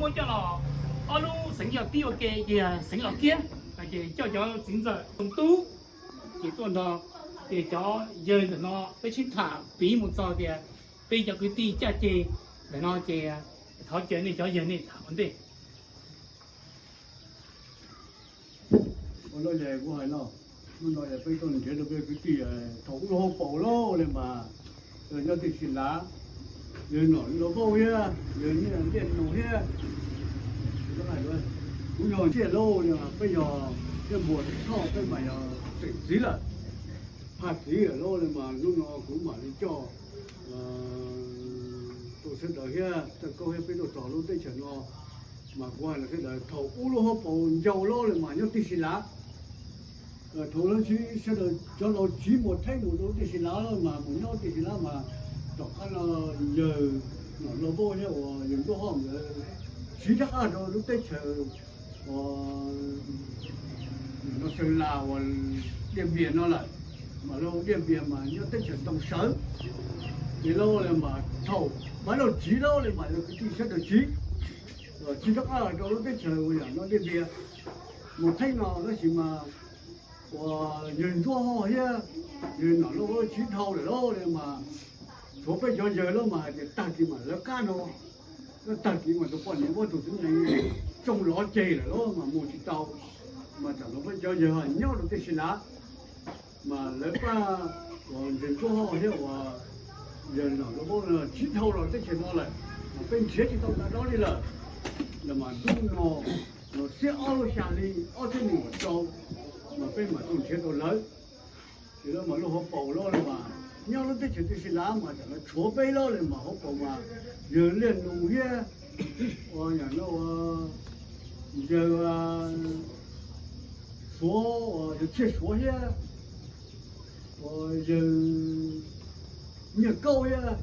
Muab coj los, ob lub xeev yog tib ua ke ces xeev Los Kiab, ces coj cov txiv ntxawm Tub ces tuaj nrog, ces cov yawg ntawm no peb sib tham piv mus txog tias peb cov kwv tij caj ces ntawm no ces thov caw nej cov yawg nej tham ua ntej. Ua lawm ces kuv hais no, hnub no yog peb tuaj nrhiav rau peb kwv tij thaum ub lub hauv paus lawm mas, nyob tij Xis Lav, yawg Nom Lauj Vauj thiab yawg Nyiaj Nus thiab, kuv yog Ntsiaj Lauj, peb yog Ntsiaj Npuas Thoj, peb mas yog tseem txiv lawm, phaj txiv lawm lauj, mas hnub no kuv mam li coj rau sawv daws thiab Txawj Kaub thiab peb tuaj txog lub teb chaws no, mas kuv hais rau sawv daws thaum ub lub hauv paus ncau lawm mas nyob tij Xis Lav. Thaum ub sawv daws cov laus tsiv mus theeb mus rau tij Xis Lav lawm mas mus nyob tij Xis Lav mas tom qab no yawg Nom Lauj Vauj thiab uas yawg Ntsuab Hoj ntawd tsiv rov qab rau lub teb chaws uas Xeev Las uas Diaj Npias no lawm, mas lub Diaj Npias mas nyob teb chaws Ntoo Sawv, ces lawv mas thaum Npaj Lauj tsiv lawm mas lawv kwv tij sawv daws tsiv, tsiv rov qab los rau lub teb chaws uas yog no Diaj Npias mus theeb no tab sis mas uas yawg Ntsuab Hoj thiab yawg Nom Lauj Vauj tsiv dhau lawm lauj mas tshuav peb cov yawg lawm mas hais tias tag kis mas lawv qab no, lawv tag kis mas tus poj niam muab tus txiv nees tsoo lov ceg lawm lauj mas mus tsis tau, mas tsam no peb cov yawg nyob rau tij Xis Lav, mas lawv pab uas yawg Ntsuab Hoj thiab uas yawg Nom Lauj Vauj tsiv dhau los teb chaws no lawm, mas peb nrhiav tsis tau ntawm no li lawm, los mas hnub no los xiab ob lub xya hli ob txhiab nees nkaum rau, mas peb mam tuaj nrhiav tau lawv. Ces lawv mas lub hauv paus lawm mas nyob lub teb chaws tij Xis Lav mas tam no tshuav peb lawm mas hauv paus mas yawg Liaj Nus thiab uas yawg no uas yawg Suav, yawg Txhiaj Suav thiab uas yawg Nyiaj Kaub thiab,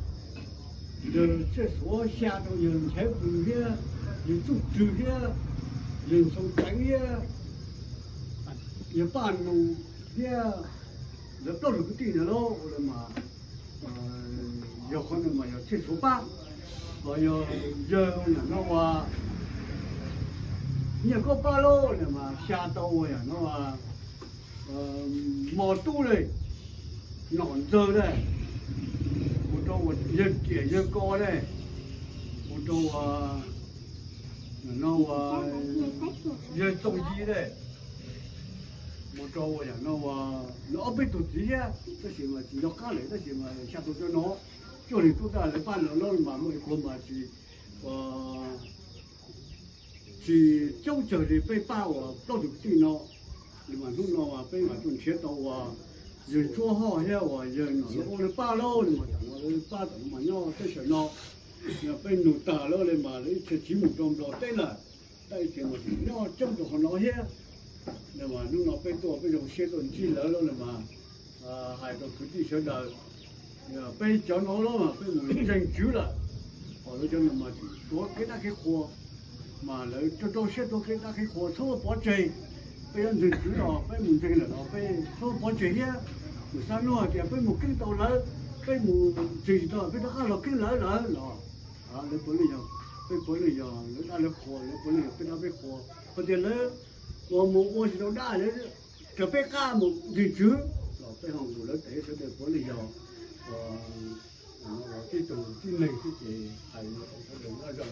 yawg Txhiaj Suav xya rau yawg Nchaiv Vws thiab yawg Txuj Rwg thiab yawg Ntxhoo Teev thiab yawg Paj Nus thiab lawv plaub tug kwv tij ntawd lauj, ua li mas yog qhov no mas yog Txhiaj Suav pab, los yog yawg no uas Nyiaj Kaub pab lauj, mas xya tau uas yog no Mos Tub li, Nom Ntxawg li, mus rau uas yawg Riam yawg Ko li, mus rau uas no uas yawg Txooj Yi li, mus rau uas yog no uas lawv ob peb tug txiv thiab tab sis mas tsis nco qab lawm tab sis mas xya tus cov no cuaj leeg tub ntag lawv pab ntawd lawm mas muaj ib qho mas tsis tsis coob tsawg li peb pab uas plaub tug kwv tij no, mas hnub no mas peb mas tuaj nrhiav tau uas yawg Ntsuab Hoj thiab uas yawg Nom Lauj Vauj lawv pab lauj, mas tam no lawv pab tam no mas nyob teb chaws no, yog peb nug tag lawm li mas lawv ib txhia tsiv mus rau Nplog teb lawm, tab ib txhia mas tseem nyob coob rau qhov no thiab. Mas hnub no peb tuaj peb zoo siab tuaj ntsib lawv lauj mas hais rau kwv tij sawv daws, peb cov no los mas peb mus ntseeg Tswv lawm, ho lawv cov no mas tseem suav kev dab kev qhua, mas lawv rau rau siab rau kev dab kev qhua txhob pov tseg. Peb yuav ntseeg Tswv los peb mus ntseeg lawm los peb txhob pov tseg thiab. Mus xav nug hais tias peb mus keeb tau lawv, peb mus ntseeg tsis tau peb rov qab los keeb lawv lawm los lawv puav leej yog, peb puav leej yog lawv dab lawv qhua, lawv puav leej yog peb dab peb qhua. Hos tias lawv uas mus ua tsis tau dab lawv raws peb qab mus ntseeg Tswv los peb ho mus lawv tes sawv daws puav leej yog tib tug tib neeg xwb ces hais sawv daws nyob zoo,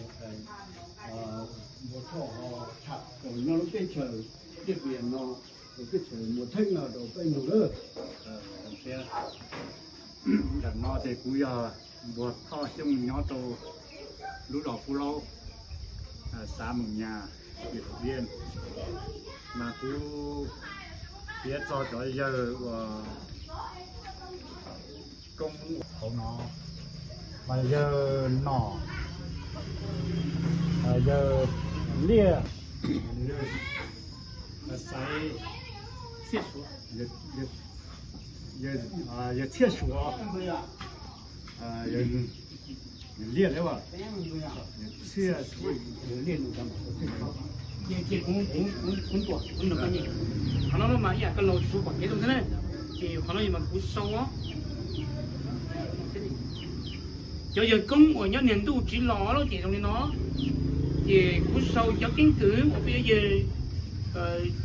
Npuag Thoj ho tham rau nyob lub teb chaws Diaj Npias no, rau teb chaws Muas Theeb no rau peb nug lawm. Ntawm no ces kuv yog Npuag Thoj Xyooj nyob rau lub zos Pub Laub, xav Moos Nyas, yam Viaj, mas kuv piav txog cov yawg uas koob hauv no, mas yawg Nom, yawg Liaj, Xaiv, yawg Txhiaj Suav, Liaj, Txhiaj Suav, Liaj, qhov no mas ib yam koj laus tsis tshua pom kev zoo thiab na, ces qhov no mas kuv sau os. Cov yawg koob uas nyob niag ntuj tsiv los lawm ces zoo li no. Ces kuv sau cov keeb kwm uas peb yawg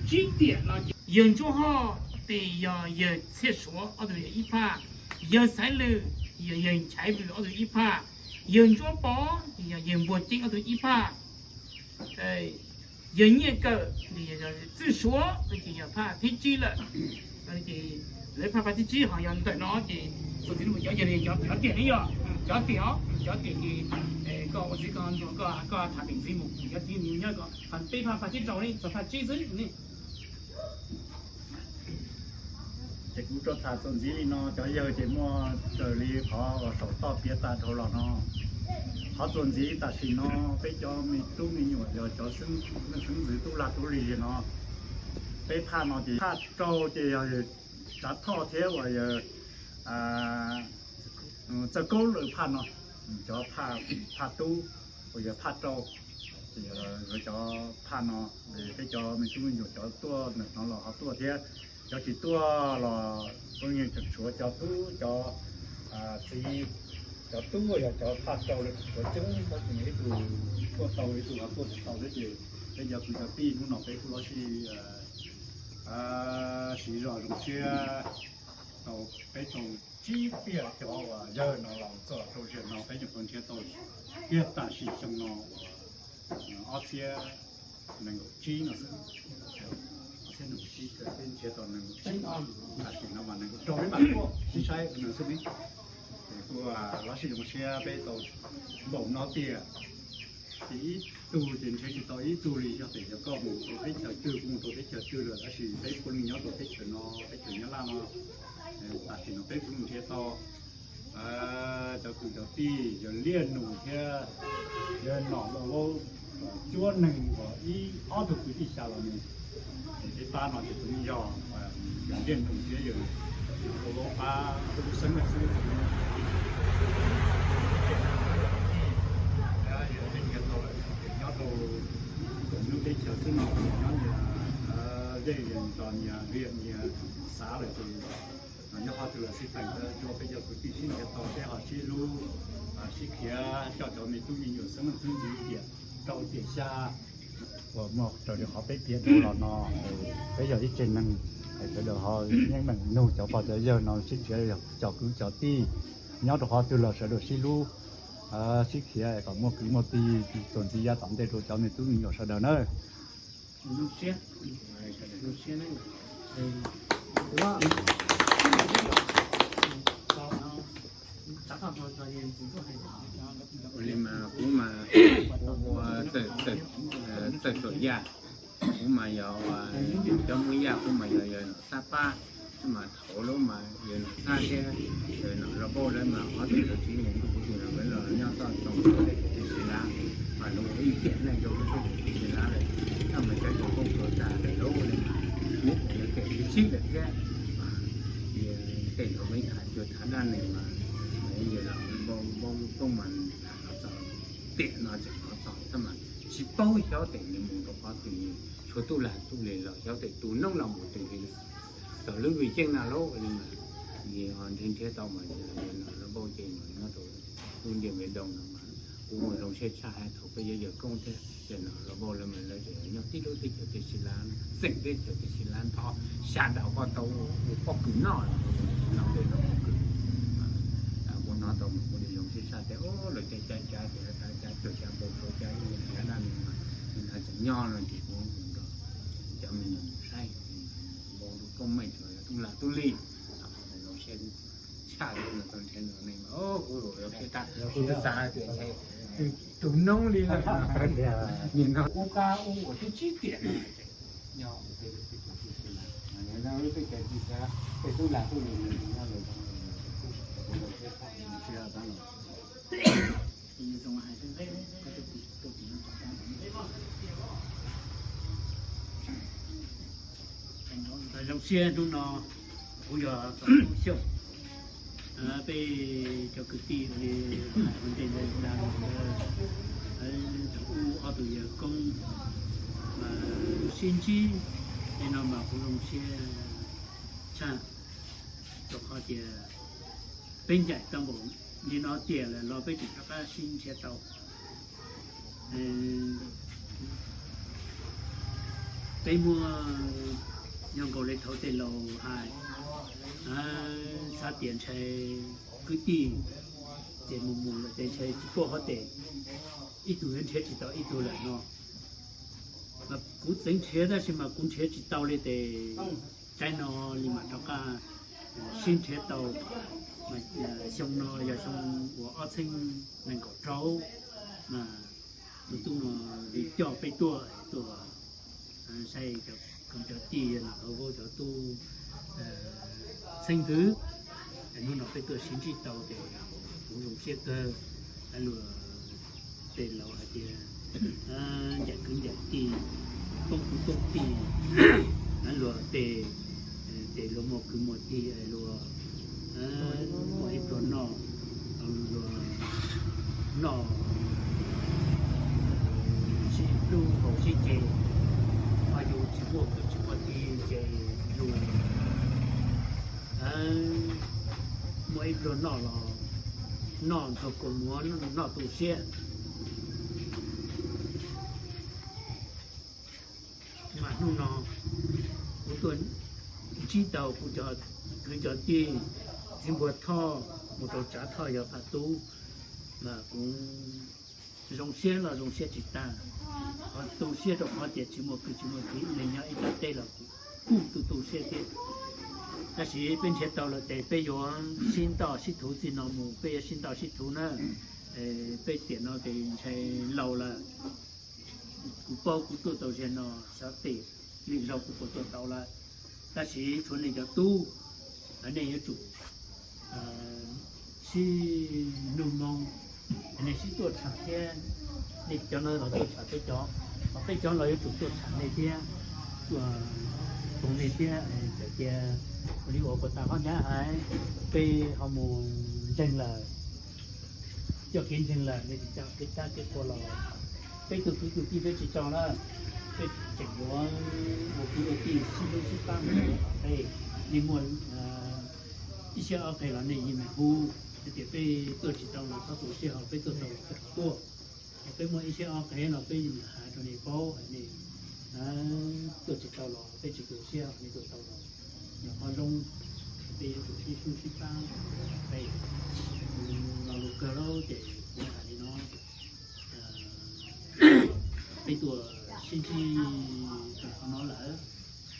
tsib tiam no ces yawg Ntsuab Hoj tes yog yawg Txhiaj Suav ob tug yog ib phaj, yawg Xaiv Lwm yog yawg Nchaiv Vwm ob tug ib phaj, yawg Ntsuab Pov yog yawg Npuag Ceeb ob tug ib phaj, yawg Nyiaj Kawm Txwj Suav ces yog phaj thib tsib lawm. Ces lawv phaj phaj thib tsib ho yog ntawm no ces txuas ntxiv cov yawg cov tiam ne yog cov tiam, cov tiam ces koj ua ntxiv koj, koj tham pem ntxiv mus, cov txiv nyob ko peb phaj phaj thib rau ne txog phaj tsib xwb ne. Ces kuv rov tham txuas ntxiv li no, cov yawg ces muaj raws li qhov uas saum toj piav tag dhau los no. Qhov txuas ntxiv tam sim no peb cov me tub me nyuam yog cov xeeb ntxwv tub lag tub li li no, peb phaj no ces phaj rau ces yog Tsav Thoj thiab uas yog Txawj Kaub lawv phaj no, cov phaj tub uas yog phaj rau, ces cov phaj no peb cov me tub me nyuam cov tuaj ntawm no los ho tuaj thiab, cov tsis tuaj los peb yeej tseem tshuav cov tub cov txiv, cov tub uas yog cov phaj rau lawv tseem tshuav coob, tab sis ib tug tuaj tau ib tug ho tuaj tsis tau thiab ces peb cov kwv cov tij hnub no peb kuj los sib siv zog zoo siab tau peb tau tsib tiam cov uas yawg no los txog rau zaum no peb nyuam qhuav nrhiav tau kiag tam sim xyoo no uas ob txhiab nees nkaum tsib no xwb. Ob txhiab nees nkaum tsib, peb nrhiav tau nees nkaum tsib, tam sim no mas nees nkaum rau peb mam tuaj sib saib no xwb ne. Ces kuj los sib zoo siab peb tau npaum no tiam, ces ib tug ces nrhiav tsis tau ib tug li, yog tias yog koj mus rau teb chaws twg kuv mus rau teb chaws twg lawm, tab sis peb puav leej nyob rau teb chaws no, teb chaws Nyab Laj no. Tam sim no peb kuj nrhiav tau cov kwv cov tij yawg Liaj Nus thiab yawg Nom Lauj Vaub, cuab neeg uas ib ob tug kwv tij xya los mus. Ces peb pab no ces kuj yog yawg Liaj Nus thiab yawg Nom Lauj Vaub pab tub xeeb lawm xwb. Nyob rau koom lub teb chaws xwb no, nyob nyias zej zos nyias liaj nyias xav lawm ces nyob qhov twg los sib peem, rau peb cov kwv tij sib nrhiav tau peb ho sib hlub, sib khiav coj cov me tub me nyuam xeeb leej xeeb ntxwv tiam rau tiam xya uas muaj raws li qhov peb piav dhau los no. Peb yog ib tsev neeg, sawv daws ho yeej meem nug cov pog cov yawg no sib nrhiav cov kwv cov tij nyob rau qhov twg los sawv daws sib hlub, sib khiav kom muaj kwv muaj tij txuas ntxiv yav tom ntej rau cov me tub me nyuam sawv daws na. Ua li mas kuv mas kuv ua txawj tuam yaj, kuv mas yog cov muaj yaj kuv mas yog yawg Nom Xab pab, mas thaum lub mas yawg Nom Xab thiab yawg Nom Lauj Vaub lawv mas ob tug txiv mus ntuj kuv tus los lawv los nyob toj tsoom teb chaws Tij Xis Lav, mas lawv ua ib tiam neej rau lub teb chaws Tij Xis Lav lawm, thaum mas cov yawg Koob Tsuas tas lawm lawv ua li mas muab kuv lawv tes tib sib lawm thiab. Tej zaum muaj ib qho cuag thav dab neeg mas yawg Nom Lauj Vaub lub koob mas tham los txog tiam no tseem hnov txog tab mas tsis paub xyov tes nws mus rau qhov twg, tshuav tub lag tub li los xyov tes tus noob los mus twg li. Thaum lub vij yeej no lauj li mas nws ho nrhiav nrhiav tau mas yawg Nom Lauj Vaub ces mas nyob rau lub ntiaj me doo no mas kuv mus zoo siab tshaj hais thaum peb yawg Koob thiab yawg Nom Lauj Vaub lawv mas lawv tseem nyob tib lub teb chaws Tij Xis Lav, xeem teb chaws Tij Xis Lav nthov xya daus koj tau ua pob kws noj los no tej no pob kws. Kuv hnov tau mas kuv li zoo siab tshaj tias lawv cav cav cav tias cav cav cuag cav npau suav cav ib yam dab neeg mas tseem nyob no ces kuv mus nrog cov me nyuam mus saib, npau lub koob meej tsuas yog tub lag tub li. Zoo siab tshaj li no tau nrhiav nws ne mas kuv zoo siab tag, kuv xav tias tus noob li lawm. Nim no ub qab ub uas twb tsib tiam no. Zoo siab hnub no kuv yog Txos Tub Xyooj, peb cov kwv tij li hais ua ntej ntawd, ub ob tug yawg koob mas sib ntsib li no mas kuv zoo siab tshaj, rau qhov tias peb ncaim tau npaum li no tiam lawm los peb tseem rov qab sib nrhiav tau. Peb muaj, yog nkaus li thaum tej laus hais, xav tias ntshai kwv tij ces mus mus lawm ces ntshai tsis tuaj hov tes, ib tug yuav nrhiav tsis tau ib tug lawm no. Mas kuv txeev nrhiav tab sis mas kuv nrhiav tsis tau li tes, tsaib no li mam rov qab sib nrhiav tau. Mas xyoo no yog xyoo uas ob txhiab nees nkaum rau, mas tus tub no li coj peb tuaj, tuaj saib cov kwv cov tij no, cov tub xeeb ntxwv. Hnub no peb tuaj sib ntsib tau ces kuv zoo siab kawg. Luag tej laus hais tias ncaim kwv ncaim tij, poob kwv poob tij, luag tej, ces luag muaj kwv muaj tij, luag muaj ib pluag noj, luag noj sib hlub haus sib ce, ho yus tsis muaj kwv tsis muaj tij ces yus muaj ib pluag noj los noj ntxuag kua muag, noj tu siab. Mas hnub no kuv tuaj ntsib tau kuv cov kwv cov tij Txiv Npuag Thoj mus rau Tsav Thoj yog Phaj Tub, mas kuv zoo siab los zoo siab tsis tag, ho tu siab rau qhov tias tsis muaj kwv tsis muaj tij, ib leeg nyob ib co teb los kuj tu tu siab thiab. Tab sis peb nrhiav tau lawm ces peb yuav sib ntaj sib thuv txij no mus, peb yuav sib ntaj sib thuv na. Peb tiam no ces ntshai laus lawm, kuv paub kuv tuaj tau zaum no, xyov tej lwm zaus kuv puas tuaj tau lawm. Tab sis tshuav nej cov tub, nej yuav tsum sib nug moo, nej sib tuaj tsham thiab. Nej cov no los tuaj tsham peb cov, ho peb cov los yuav tsum tuaj tsham nej thiab, tuaj tsham nej thiab. Txawm tias ua li uas puag ta hov hnyav hais, peb ho mus ntseeg lawm, coj kev ntseeg lawm, nej tsis tau kev cab kev quas los peb tus kwv tus tij peb tsis tso na. Peb tseem yuav ua kwv ua tij sib hlub sib pab mus rau tom ntej. Nej muaj ib siab ob qhe los nej yeej meem hu hais tias peb tuaj tsis tau los txhob tu siab, ho peb tuaj tau los peb tuaj. Ho peb muaj ib siab ob qhe los peb yeej meem hais rau nej paub hais nej tuaj tsis tau los peb tsis tu siab, nej tuaj tau los yog qhov zoo. Peb yuav tsum sib hlub sib pab, peb lo lus kawg lawm ces kuv hais li no. Peb tuaj sib ntsib rau qhov no lawm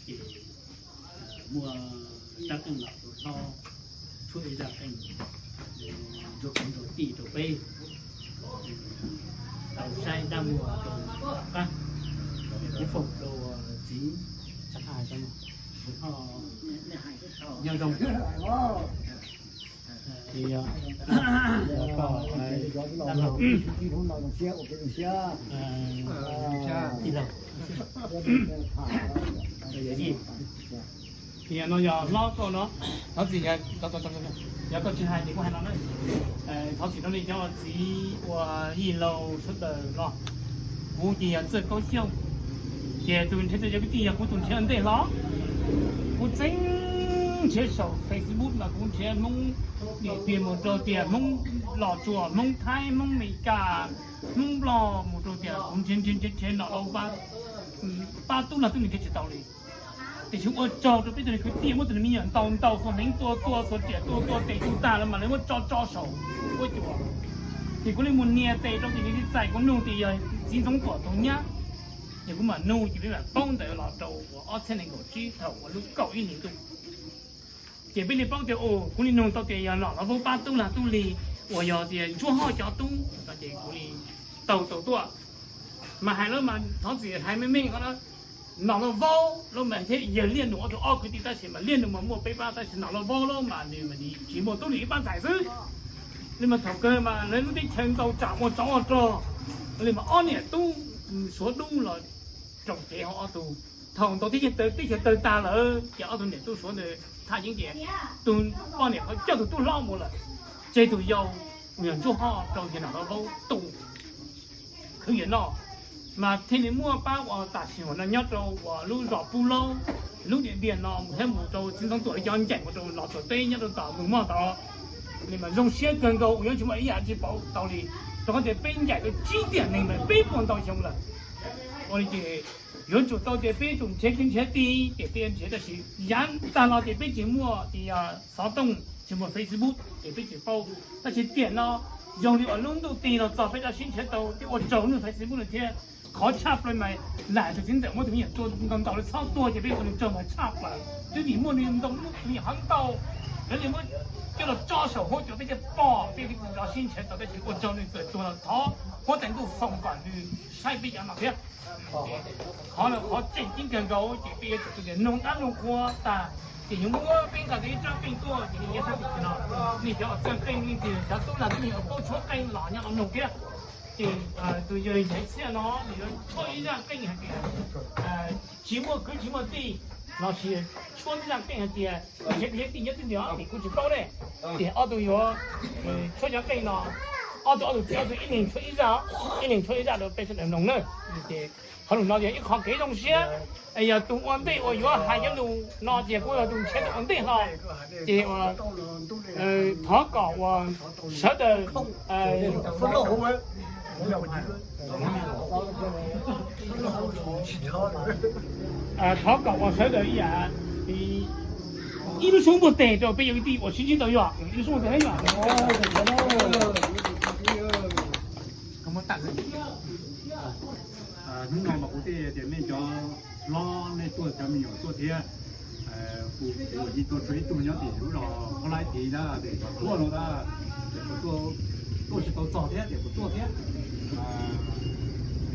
ces muaj rab qeej los rau hlob, tshuab ib zaj qeej ntsuag kwv ntsuag tij rau peb tau saib dab muag rau tom qab. Kuv foom rau txiv, nyob zoo. Yog no yog hlob koj no, thov txim, yog koj tsis hais ces kuv hais no na. Thov txim rau nej cov txiv uas yij laus sawv daws no. Kuv ces yog Txawj Kaub Xyooj, ces tus nrhiav txawm yog kwv tij yog kuv tus nrhiav ntej hlo. Kuv txeev nrhiav saum Facebook mas kuv nrhiav Hmoob Niam Pias mus rau tias Hmoob Los Tsuas, Hmoob Thaib, Hmoob Meskas, Hmoob Nplog mus rau tias kuv nrhiav nrhiav nrhiav nrhiav no pab tub lag tub nrhiav tsis tau li. Tiam sis ua tsaug rau peb tug kwv tij muab tus me nyuam ntaus ntaus xuas hneev tua tua xuas riam tua tua tes tu tag lawm mas lawv muab tso tso saum huab cua. Ces kuv li mus nias tes rau ces nws txais kuv nug tias yog txiv Ntxoov Tuam tus nyab. Ces kuv mam nug ces peb mam paub ntawd los rau uas ob txhiab nees nkaum tsib thaum uas lub kaum ib hlis ntuj. Ces peb li paub tias kuv li nug tau tias yog Nom Loj Vaub pab tub lag tub li uas yog tias Ntsuab Hoj cov tub no ces kuv li taug tau tuaj. Mas hais lawm mas thov txim hais meej meej qhov no, Nom Loj Vaub lawm mas thiab yawg Liaj Nus ob tug ob kwv tij tab sis mas Liaj Nus mas muaj peb pab tab sis Nom Loj Vaub lawm mas nws mas nws tsis muaj tub li ib pab ntxhais xwb. Li mas thaum kawg mas lawv lub teb chaws ntau tsam muaj tsov muaj rog, li mas ob niam tub Suav Dub los roos cev hauv ob tug. Thaum ntawd teb chaws tawg tag lawm ces ob tug niam tub Suav ntawd thaj yeeb ces tus poj niam qhov coj tus tub hlob mus lawm, tseg tus yau uas yog Ntsuab Hoj rau yawg Nom Loj Vaub tu khwv yawg noj. Mas thiaj li muaj pab uas tam sim no nyob rau uas lub zos Pub Laub, lub Diam Npias no mus thiab mus rau txiv Ntxoov Tuam cov ncaim mus rau Los Tsuas teb nyob rau tom Moos Moj tod. Li mas zoo siab kawg nkaus uas yuav tsis muaj ib yam tsis pauv tau li. Rau qhov tias peb ncaim tau tsib tiam neeg ntawd peb puas ntau xyoo lawm. Ua li ces yuav tsum tau tias peb yuav tsum nrhiav kwv nrhiav tij ces peb yuav nrhiav, tab sis yav tag los ces peb tsis muaj tias xov tooj, tsis muaj Facebook ces peb tsis paub. Tab sis tiam no zoo li uas lub ntuj tig los txog peb rov sib nrhiav tau, peb ua tsaug lub Facebook no thiab. Qhov tshaj plaws mas lam tus txiv ntxawm muab tus me nyuam tua ntau ntau li txhob tuag ces peb ua nws tsaug mas tshaj plaws. Twb vim muaj nws ntau lub me nyuam hab ntau, lawv li muab coj los tso saum huab cua peb thiaj pom, peb thiaj rov sib nrhiav tau. Tab sis ua tsaug nws txawm tuag los thov huab tais ntuj foom kom nws saib peb yav no thiab. Qhov no qhov tseem ceeb kawg nkaus ces peb yuav tsum tias nug dab nug qhua tag ces yuav muab peb nqa tau ib rab qeej tuaj ces nej nyob sab tim no, nej cov uas txawj qeej, nej cov tub lag tub nyuam paub tshuab qeej los nyob no nug thiab. Ces tus yawg Nchaiv Txhiaj no nws yuav tshuab ib zaj qeej hais tias tsis muaj kwv tsis muaj tij, los sis tshuab ib zaj qeej hais tias nrhiav kwv nrhiav tij nyob twg nyob tim kuv tsis paub ne. Ces ob tug yuav tshuab cov qeej no, ob tug ob tug txiv, ob tug ib leeg tshuab ib zaj, ib leeg tshuab ib zaj rau peb sawv daws mloog na. Ces qhov lus no yog ib qho kev zoo siab, yog tus ua ntej uas yuav hais cov lus no ces kuj yog tus nrhiav tau ua ntej hlo. Ces thov kom uas sawv daws thov kom uas sawv daws ib yam, ib lub suab npuaj tes rau peb yog kwv tij uas sib ntsib tau yog ib lub suab npuaj tes yog. Hnub no mas kuv thiaj tias nej cov hlob nej tuaj cov me nyuam tuaj thiab. Kuv yim tuaj tsuas ib tug nyob tim lub zos Phob Laib tid na, tias tuaj no na, tias puas tuaj, tuaj tsis tau txog thiab tias puas tuaj thiab.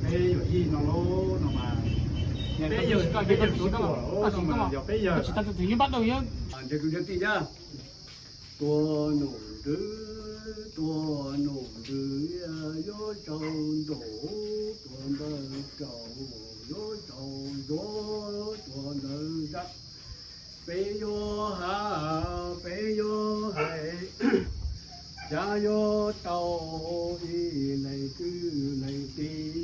Peb yawm yij no lauj no mas, peb yawg, peb yawg sib tuaj no mas yog peb yawg. Nrhiav kwv nrhiav tij na. Tua num ntws, tua num ntws, yuav tsaus ntuj, tua ntawd tsaus, yuav tsaus ntuj, tua ntawd zaj. Peb yuav hais, peb yuav hais, cas yuav tau ib leeg kwv leeg tij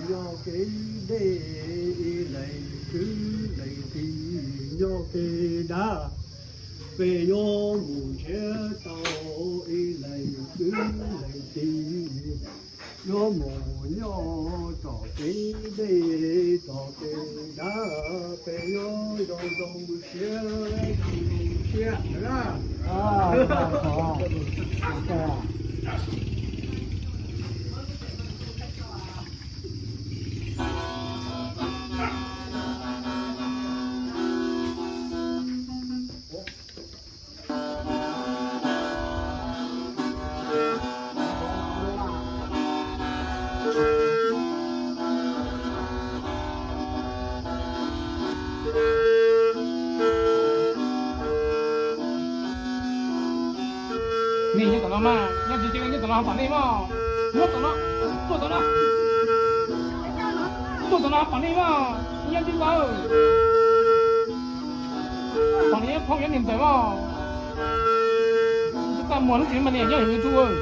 nyob kev deb, ib leeg kwv leeg tij nyob kev dav. Peb yuav mus nrhiav tau ib leeg kwv leeg tij yuav mus nyob tom kev deb tom kev dav, peb yuav zoo zoo siab zoo siab na. Nej nyob tom no mas, nyob tsis tseeb nyob tom no pom nej mas. Nyob tom no, tuaj tom no, tuaj tom no pom nej mas, nyob tib ntawd. Pom nej phooj ywg niam ntxawm mas, txaj muag lub tsev mas niam nyob hauv YouTube.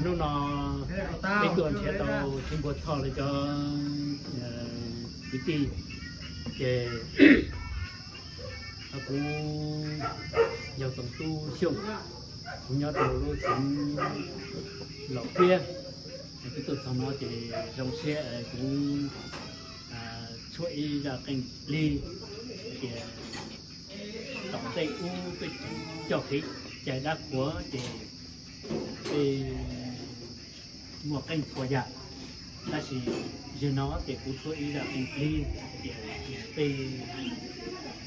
Hnub no peb tuaj nrhiav tau txiv Npuag Txhoj lawv cov kwv tij, ces Kuv yog Txoov Tub Xyooj, kuv nyob rau lub xeev Laus Kiab. Kuv tuaj txog no ces zoo siab kuv tshuab ib zaj qeej plig hais tias tom ntej ub peb cov kev cai dab qhuas ces peb muaj qeej txhua yam, tab sis zaum no ces kuv tshuab ib zaj qeej plig hais tias peb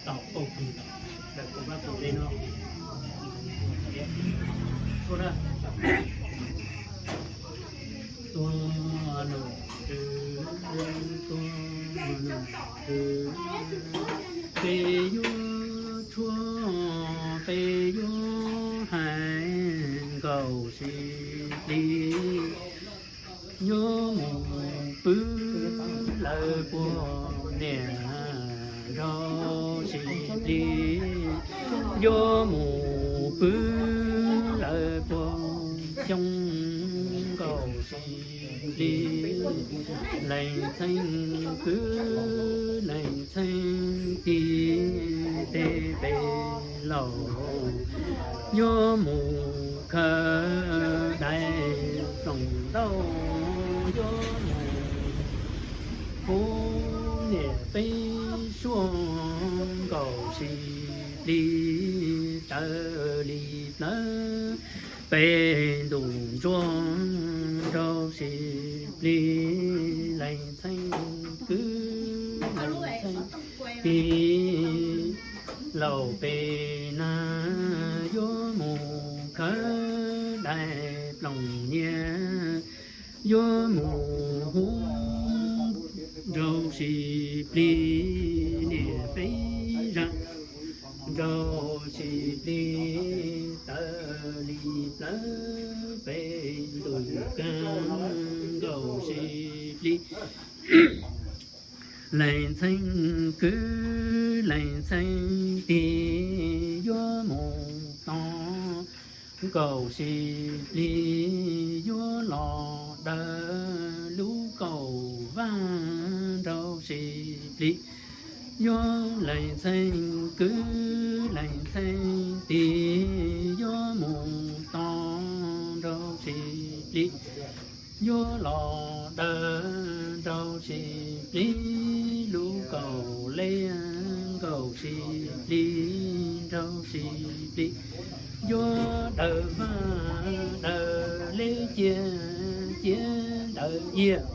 tau pauj kig lawm, lawv kuj vaj kuj teb no. Tuaj num twg, tuaj num twg, peb yuav tshuab, peb yuav hais nkaus sib plig, yuav mus pw lawm puag niam nraug sib plig, yuav mus pw lawm puag xyoob nkaus sib plig, leej txheej kwv leej txheej tij tej peb laus, yuav mus khawb dais ploog ntaub, yuav mus hu niam peb suab nkaus sib plig, raws li plawv peb ntuj ntsuab nraug sib plig, leej txheej kwv leej txheej tij laus peb nab, yuav mus khawb dais ploog niam, yuav mus hu nraug sib plig niam peb zaj nraug sib plig, raws li plawv peb ntuj kag nkaus sib plig, leej txheej kwv leej txheej tij yuav mus tod nkaus sib plig, yuav los daws lub kaum vaj nraug sib plig, yuav leej txheej kwv leej txheej tij yuav mus tod nraug sib plig, yuav los daws nraug sib plig, lub kaum liab nkaus sib plig nraug sib plig, yuav daws vaj daws liab cia cia daws iab.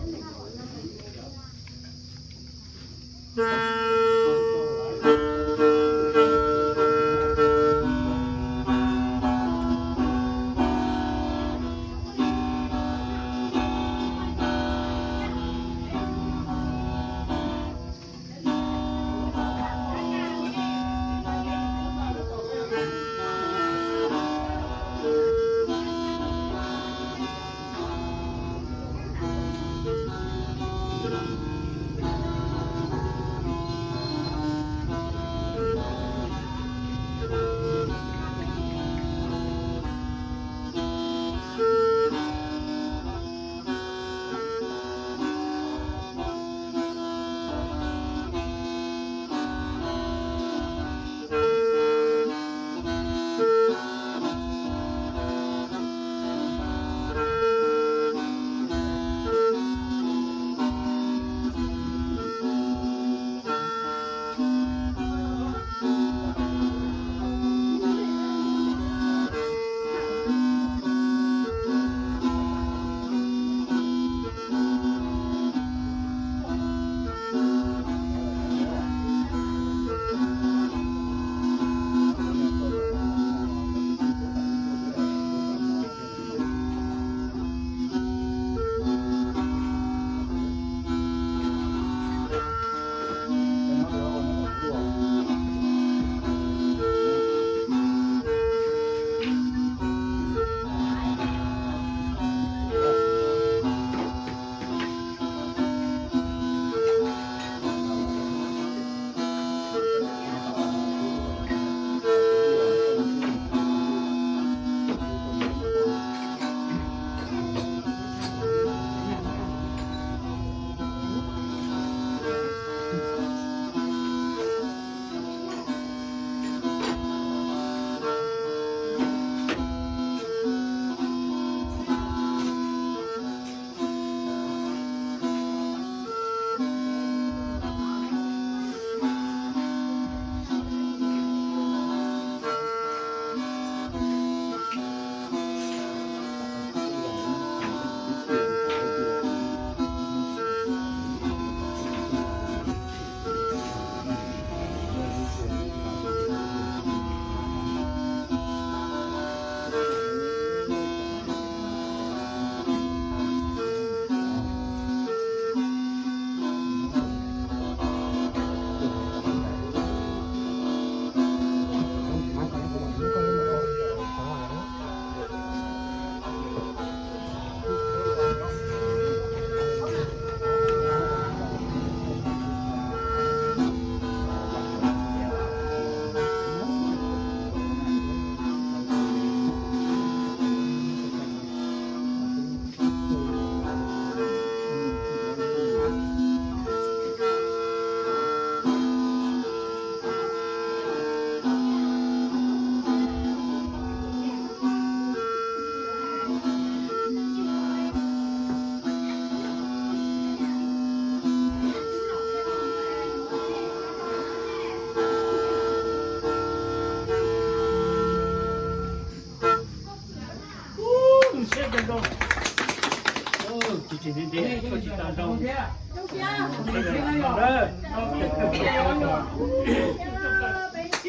Ib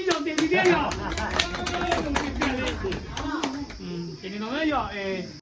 zaug tiag tiag yog. Ces li no yog es